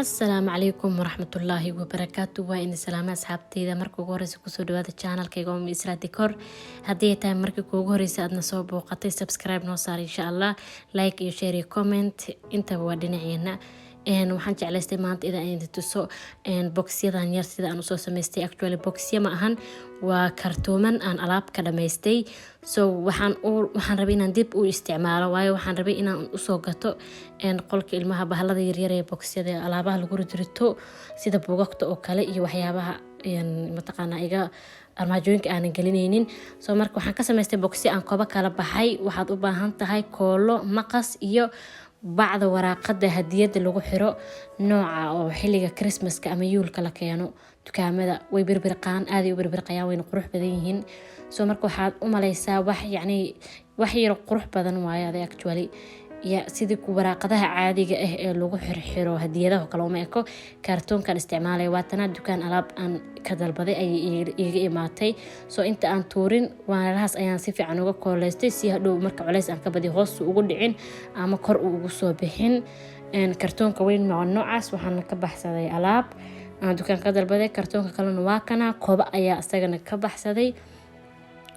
Asalaamu calaykum waraxmatullaahi wabarakaatu. Waa idin salaama asxaabteyda. Marka ugu horeysa kusoo dhawaada channelkayga Umi Isra Decor. Haddii ay tahay markii kuugu horeysa aadna soo booqatay, subscribe noo saar insha Allah, like iyo share iyo comment intaba waa dhinaceena. Waxaan jeclaystay maanta inaan idin tuso boxyadan yar sida aan usoo samaystay. Actually boxya ma ahan, waa kartooman aan alaab ka dhamaystay. So waxaan rabay inaan dib u isticmaalo, waayo waxaan rabay inaan usoo gato qolka ilmaha bahalada yaryar ee boxyada alaabaha lagu ridrito, sida buugagta oo kale iyo waxyaabaha mataqaanaa iga armaajooyinka aanan gelinaynin. So marka waxaan ka samaystay boxyo aan kobo kala baxay. Waxaad u baahan tahay koolo, maqas iyo bacda waraaqada hadiyada lagu xiro, nooca oo xiliga Christmaska ama Juleka la keeno dukaamada. Way birbirqaan, aaday u birbirqayaan, wayna qurux badan yihiin. So marka waxaad u maleysaa wax yacni wax yar qurux badan waaye aday actually ya sidii waraaqadaha caadiga ah ee lagu xirxiro hadiyadaha kale uma eko. Kaartoonkan isticmaalaya waatana, dukaan alaab aan ka dalbaday ayay iiga imaatay. So inta aan tuurin waanalahaas ayaan si fiican uga kooleystay, si hadhow marka culeys aan ka badiyo hoos ugu dhicin ama kor uu ugu soo bixin. Kartoonka weyn waa noocaas. Waxaana ka baxsaday alaab aan dukaan ka dalbaday. Kartoonka kalena waa kana, koba ayaa isagana ka baxsaday.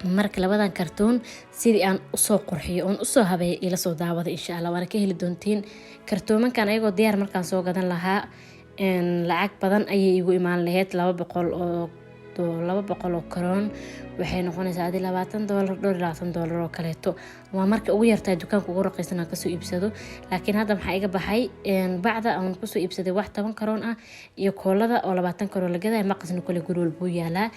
Marka labadan kartoon sidii aan usoo qurxiyo oon usoo habeeyo ila soo daawada insha Allah, waana ka heli doontiin. Kartoomankan ayagoo diyaar markaan soo gadan lahaa lacag badan ayay igu imaan lahayd, 200 oo karoon waxay noqonaysaa adi $20, dhowr iyo labaatan doolar oo kaleeto. Waa marka ugu yartahay dukaanka ugu raqiisan aan kasoo iibsado. Laakiin hadda maxaa iga baxay? Bacda aan kusoo iibsaday wax 10 karoon ah iyo koolada oo 20 karoon la gadaya, maqasna kale guri walbuu yaalaa.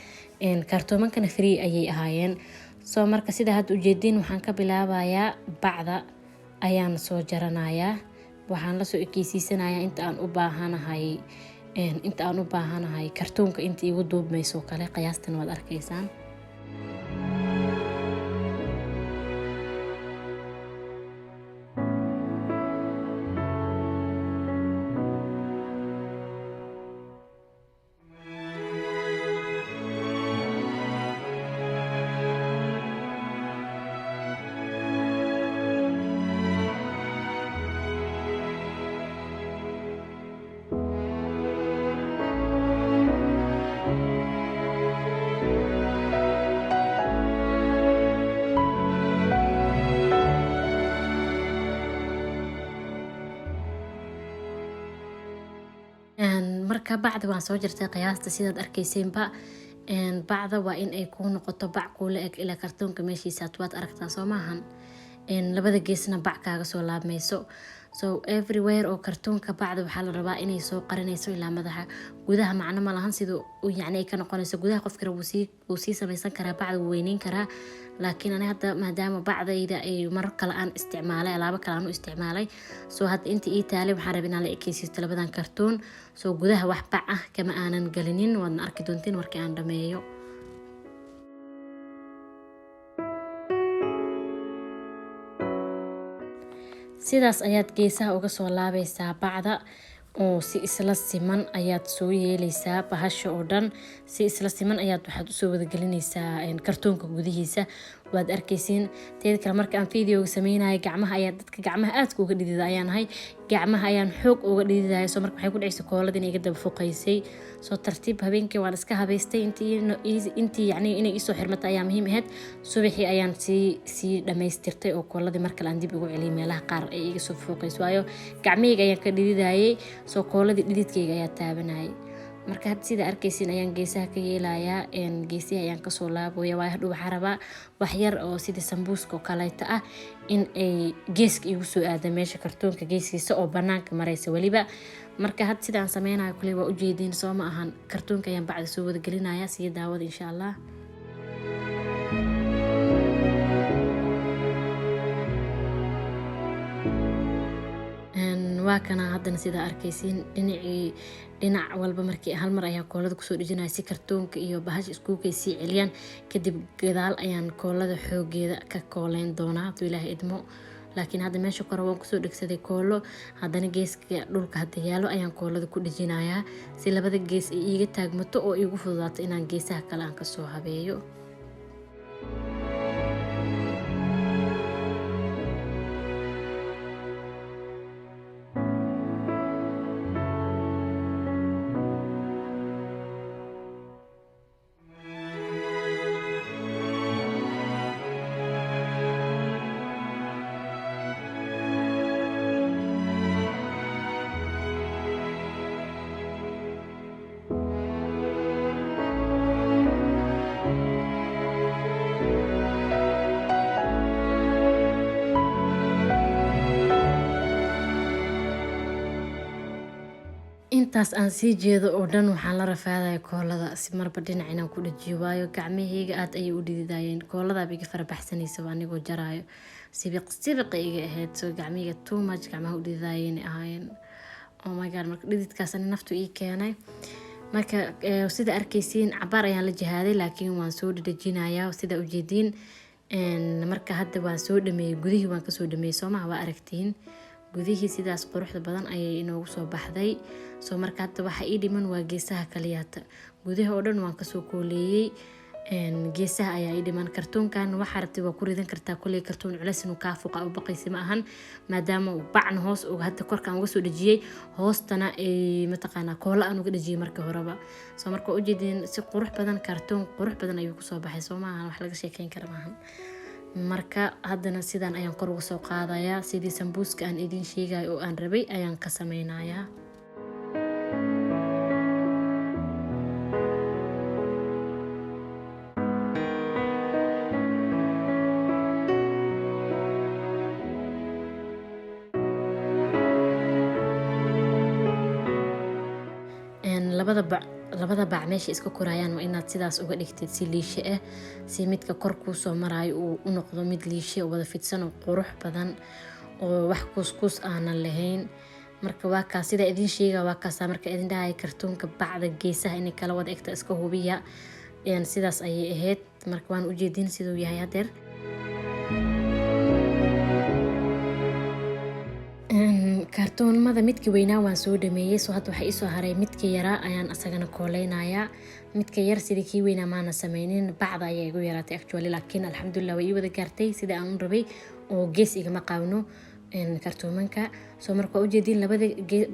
Kaartoomankana free ayay ahaayeen. So marka sida hadda ujeediin, waxaan ka bilaabayaa bacda ayaan soo jaranayaa. Waxaan lasoo ekeysiisanayaa inta aan u baahanahay kartoonka, inta igu duubmayso kale. Qiyaastan waad arkaysaan. Marka bacda waan soo jartay qiyaasta sidaad arkayseenba. Bacda waa in ay kuu noqoto bac kuula eg ilaa kartoonka meeshiisaad waad aragtaa, soo maahan? Labada geesna bac kaaga soo laabmayso. So everywhere oo kartoonka bacda waxaa la rabaa inay soo qarinayso ilaa madaxa. Gudaha macno ma lahan sida yacni ay ka noqonayso gudaha. Qofkana wuu sii samaysan karaa, bacda wuu weyneyn karaa. Laakiin ani hadda maadaama bacdayda ay marar kale aan isticmaalay, alaabo kale aan u isticmaalay, so hadda inta ii taalay waxaan rabay inaan la ekeysiisto labadan kartoon. So gudaha wax bac ah kama aanan gelinin, waadna arki doontiin markii aan dhameeyo. Sidaas ayaad geesaha uga soo laabaysaa bacda oo si isla siman ayaad soo yeeleysaa bahasha oo dhan. Si isla siman ayaad waxaad usoo wadagelinaysaa kartoonka gudihiisa, waad arkaysiin. Teeda kale, marka aan videoga sameynaya gacmaha ayaa, dadka gacmaha aadka uga dhidida ayaan ahay, gacmaha ayaan xoog uga dhididaya. So marka waxay ku dhacaysay koolada inay iga daba fuqaysay. So tartiib habeenkii waan iska habaystay intii yacni inay isoo xirmata ayaa muhiim ahayd. Subaxii ayaan sii dhamaystirtay oo kooladii mar kale aan dib ugu celiyay meelaha qaar ay iga soo fuuqayso, waayo gacmahayga ayaan ka dhididayay. So kooladii dhididkayga ayaa taabanayay. Marka hadda sida arkaysiin ayaan geesaha ka yeelayaa, geesihi ayaan kasoo laabaya, waayo hadhow waxaa rabaa wax yar oo sidii sambuuska oo kaleeto ah in ay geeska igu soo aada, meesha kartoonka geeskiisa oo banaanka maraysa weliba. Marka hadda sidaan sameynayo kule waa ujeediin, soo ma ahan? Kartoonka ayaan bacda soo wadagelinaya, sii daawada insha Allah. Waa kana haddana sidaa arkaysiin, dhinacii dhinac walba markii hal mar ayaa koolada kusoo dhejinaya si kartoonka iyo bahasha iskuukay sii celiyaan. Kadib gadaal ayaan koolada xoogeeda ka kooleyn doonaa hadduu Ilaahay idmo. Laakiin hadda meesha kore waan kusoo dhegsaday koolo, haddana geeska dhulka hadda yaalo ayaan koolada ku dhejinayaa si labada gees ay iiga taagmato oo iigu fududaato inaan geesaha kale aan kasoo habeeyo. Intaas aan sii jeedo oo dhan waxaan la rafaadaya koolada, si marba dhinac inaan ku dhajiyo, waayo gacmahayga aad ayay u dhididayeen. Kooladaaba iga farabaxsanaysa anigoo jaraayo, sibiq sibiqa iga ahayd. Soo gacmahayga too much gacmaha u dhididayeen ahaayeen. Oh my God, marka dhididkaas ani naftu ii keenay. Marka sida arkaysiin, cabaar ayaan la jihaaday, laakiin waan soo dhadhajinayaa sida ujeediin. Marka hadda waan soo dhameeyey, gudihii waan kasoo dhameeyey, soomaha? Waa aragtiin, gudihii sidaas quruxda badan ayay inoogu soo baxday. Soo marka hadda waxa ii dhiman waa geesaha kaliyaata. Gudaha oo dhan waan kasoo kooleeyey, geesaha ayaa ii dhiman. Kartoonkan waxaa rabtay waa ku ridan kartaa. Koley kartoon culeys inuu kaa fuqa u baqaysa ma ahan, maadaama bacna hoos hadda korka aan uga soo dhejiyey, hoostana ay mataqaanaa koola aan uga dhejiyey marka horeba. Soo marka ujeedin, si qurux badan, kartoon qurux badan ayuu kusoo baxay, soo maahan? Wax laga sheekeyn kara maahan. Marka haddana sidaan ayaan kor uga soo qaadayaa, sidii sambuuska aan idiin sheegayo oo aan rabay ayaan ka sameynayaa. Labada bac meesha iska korayaan waa inaad sidaas uga dhigtid si liishe ah, si midka kor kuusoo maraayo uu u noqdo mid liishe wada fidsan oo qurux badan oo wax kuuskuus aanan lahayn. Marka waa kaas sidaa idiin sheega, waa kaasa. Marka idin dhahaya kartoonka bacda geesaha inay kala wada egta iska hubiya, sidaas ayay ahayd. Marka waan ujeedin siduu yahay hadeer. Kartoonmada midka weynaa waan soo dhameeyey, soo hadda waxaa iisoo haray midka yaraa ayaan asagana kooleynayaa. Midka yar sidii kii weynaa maana sameynin, bacda ayaa igu yaraatay actually, laakiin alxamdulilah way ii wada gaartay sida aan u rabay oo gees igama qaawno kartoomanka. Soo marka waa ujeediin, labada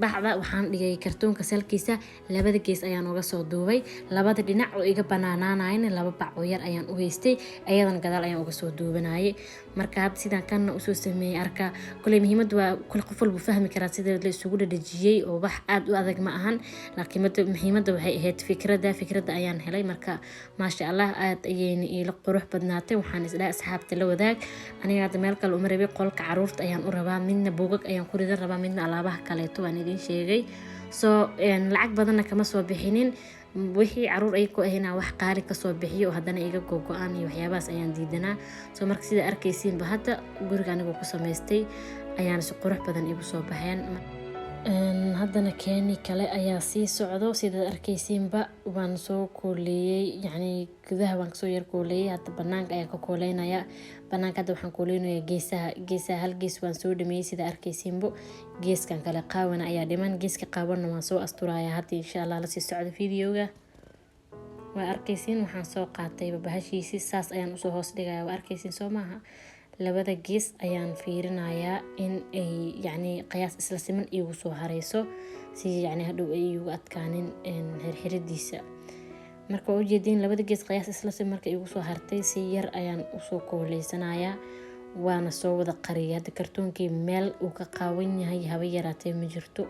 bacda waxaan dhigay kartoonka salkiisa, labada gees ayaan uga soo duubay. Labada dhinac oo iga banaanaanayn laba bac oo yar ayaan u haystay, ayadan gadaal ayaan uga soo duubanayay. Marka hadda sidaan kana usoo sameeyey, arka kuley muhiimadda waa kule qof walbuu fahmi karaa sida la isugu dhadhajiyey oo wax aada u adag ma ahan, laakiin muhiimadda waxay ahayd fikradda ayaan helay. Marka maasha Allah, aada ayayna iila qurux badnaatay. Waxaan isdhahay asxaabta la wadaag. Aniga hadda meel kale uma rabay, qolka caruurta ayaan u rabaa. Midna buugag ayaan ku ridan rabaa, midna alaabaha kaleeto waan idiin sheegay. Soo lacag badanna kama soo bixinin. Wixii caruur ay ku ahayna wax qaali kasoo bixiyo oo haddana iga gogo-aan iyo waxyaabahaas ayaan diidanaa. Soo marka sida arkaysiinba, hadda guriga anigoo ku samaystay ayaana si qurux badan igu soo baxeen. Haddana keeni kale ayaa sii socdo. Sidaad arkaysiinba, waan soo kooleeyey, yacni gudaha waan kasoo yar kooleeyey, hadda banaanka ayaan ka kooleynayaa. Banaanka hadda waxaan kooleynayaa geesaha. Geesaha hal gees waan soo dhameeyey sida arkaysiinbo, geeskan kale qaawana ayaa dhiman. Geeska qaawanna waan soo asturayaa hadda, insha Allah. Lasii socdo videoga. Waa arkaysiin, waxaan soo qaatay bahashiisi, saas ayaan usoo hoos dhigaya. Waa arkaysiin, soo maaha? Labada gees ayaan fiirinayaa in ay yacni qiyaas isla siman iigu soo hareyso, si yacni hadhow ay iigu adkaanin xirxiridiisa. Marka waa ujeediin, labada gees qiyaas isla siman marka iigu soo hartay, si yar ayaan usoo kooleysanayaa, waana soo wada qariyay. Hadda kartoonkii meel uu ka qaawan yahay haba yaraatee ma jirto.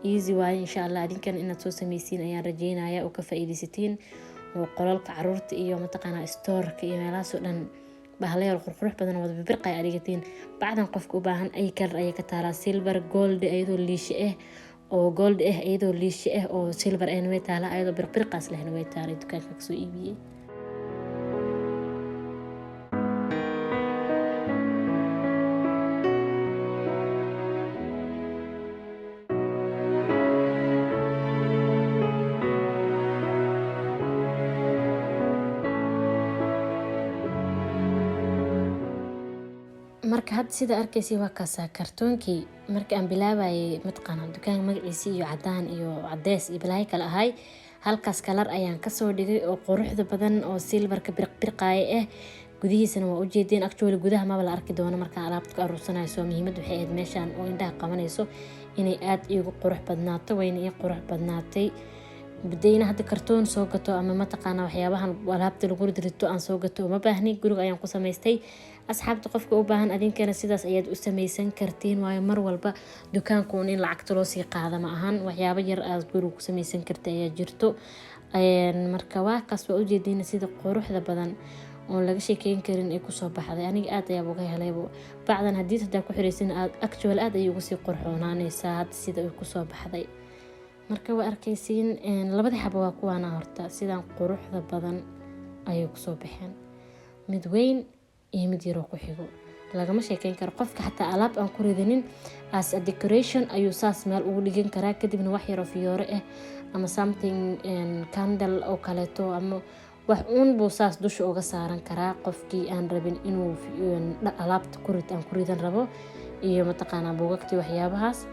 Easy waaye. Insha Allah adinkan inaad soo sameysiin ayaan rajeynaya oo ka faa-iideysatiin, oo qolalka caruurta iyo mataqaanaa stoorka iyo meelahaasoo dhan bahalayaal qurqurux badan wada bibirqa ay dhigatiin. Bacdan qofka u baahan ay kalar ayay ka taalaa: silver, gold iyadoo liishe ah oo gold ah, iyadoo liishe ah oo silver ahna way taalaa, iyadoo birqirqaas lehna way taalay. Dukaanka kasoo iibiyey. Marka hadda sida arkaysa, waa kaasaa kartoonkii. Marka aan bilaabayay, mataqaanaa, dukaanka magaciisi iyo cadaan iyo cadeys iyo balaayo kale ahay, halkaas kalar ayaan kasoo dhigay oo quruxda badan oo silverka birqbirqaaya ah. Gudihiisana waa ujeedeen. Actually gudaha maba la arki doono markaan alaabta ku aruursanayo. Soo muhiimad waxay ahayd meeshaan oo indhaha qabanayso inay aada iigu qurux badnaato, wayna ii qurux badnaatay. Badayna hadda kartoon soo gato ama mataqaana waxyaabahan alaabta lagu ridrito aan soo gato uma baahni, guriga ayaan ku samaystay. Asxaabta, qofka u baahan adinkana sidaas ayaad u samaysan kartiin, waayo mar walba dukaanku un in lacagta loo sii qaada ma ahan, waxyaabo yar aad guriga ku samaysan karta ayaa jirto. Marka waa kaas, waa ujeediina sida quruxda badan oon laga sheekeyn karin ay kusoo baxday. Aniga aad ayaa uga helaybo bacdan. Haddii hadaa ku xiraysan aad actual aad ayay ugu sii qurxoonaaneysaa hadda sida ay kusoo baxday. Marka waa arkaysiin, labadii xabo waa kuwaana. Horta sidaan quruxda badan ayay kusoo baxeen, mid weyn iyo mid yaroo ku xigo. Lagama sheekeyn karo. Qofka xataa alaab aan ku ridanin, as a decoration ayuu saas meel ugu dhigan karaa. Kadibna wax yaroo fiyoore ah ama something, candle oo kaleeto ama wax uun buu saas dusha uga saaran karaa, qofkii aan rabin inuu alaabta kurid aan ku ridan rabo iyo mataqaanaa buugagtii, waxyaabahaas.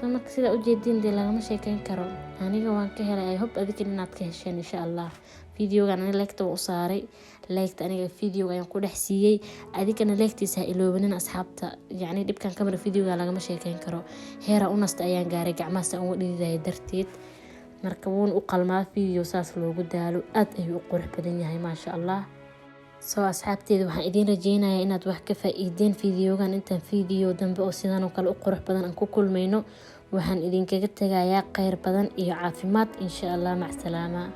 So marka sidaa ujeediin dee, lagama sheekeyn karo. Aniga waan ka helay. I hope adigan inaad ka hesheen, insha Allah. Videogan ani like-ta waan u saaray, like-ta aniga videoga ayaan ku dhex siiyey. Adigana like-tiisa ha iloobanin, asxaabta. Yacni dhibkan kamara videoga lagama sheekeyn karo. Heera u nasta ayaan gaaray, gacmahaas aan uga dhididaya darteed. Marka wuuna u qalmaa video saas loogu daalo, aad ayuu u qurux badan yahay, maasha Allah. Soo asxaabteeda, waxaan idiin rajeynayaa inaad wax ka faa-iideen videogan. Intaan video dambe oo sidan oo kale u qurux badan aan ku kulmayno, waxaan idinkaga tegayaa kheyr badan iyo caafimaad, insha Allah. Macsalaama.